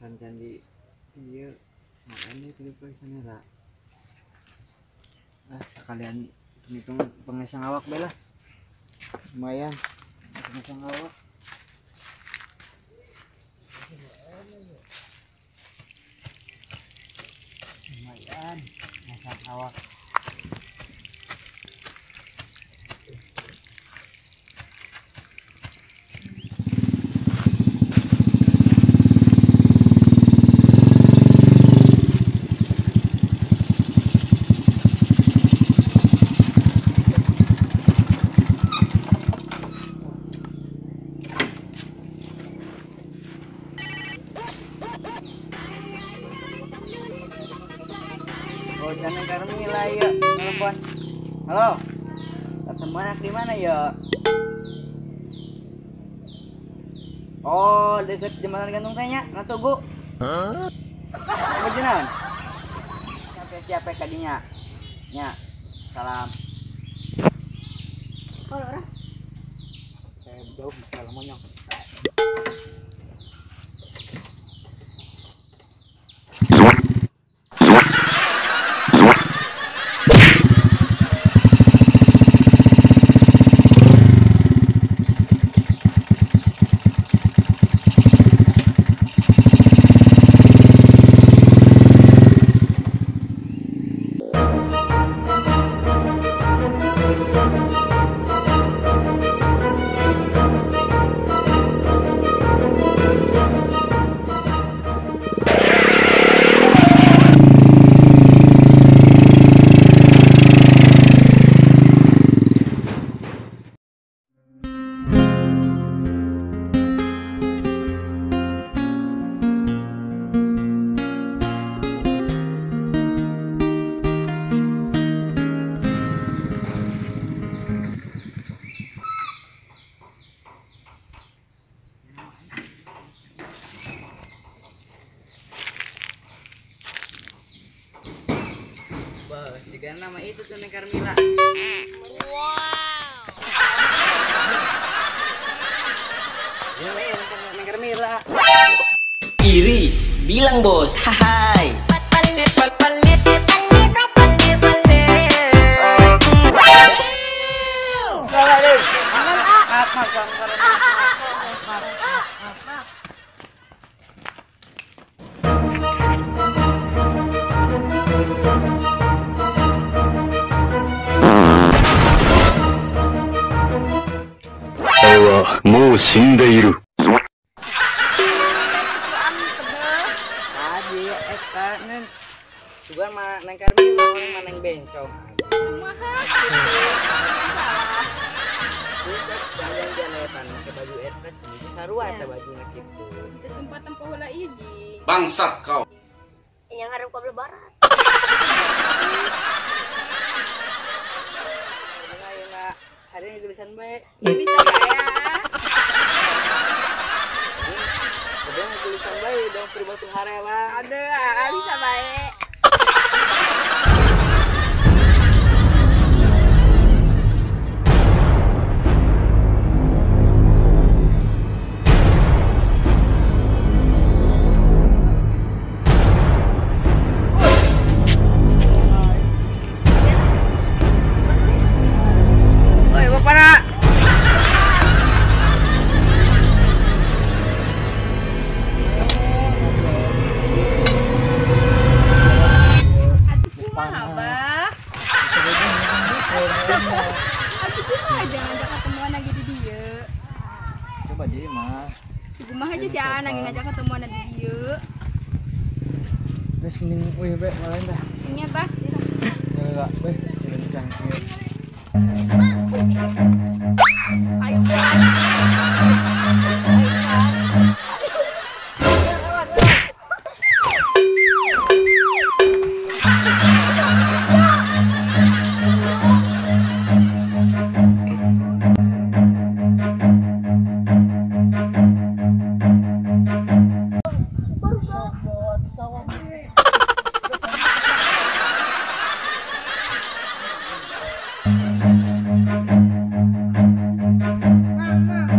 Periksa candi iya makanya itu diperiksa nera. Ah sekalian hitung pengesang awak bela. Lumayan pengesang awak. Lumayan pengesang awak. Jangan Carmila ya, telepon. Halo, ketemuan di mana ya? Oh, deket jembatan gantung tanya, nah tunggu. Hah? Apa? Sampai siapa kadinya? Ya, salam. Oh, orang. Saya jauh salam monyong. Jika nama itu tuh Neng Carmila. Wow. Ya, Neng Carmila. Iri, bilang bos. Hai. Tadi eta nen sugan mah Neng Carmila orang mah Neng Bencong. Kumaha kitu? Salah. Jangan-jangan make baju eta cenah sarua eta bajuna kitu. Teu tempat-tempat heula ieu ji. Bangsat kau. Yang harap kau lebaran. Ada yang tulisan baik. Ya bisa ya. Ada yang tulisan baik dong pribatu harela. Ada, bisa baik. Coba deh mah. Kumaha aja sih anak ngajak ketemuan di dieu. Wes mending euy be malain dah. Ini apa? Enggak, weh, cilencang kieu. Ayo. Mama.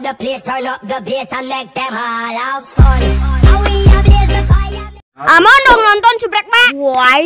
the place, turn up the bass and make them all have fun. How we a blaze the fire. Amon dong nonton subrek, Pak. Wai.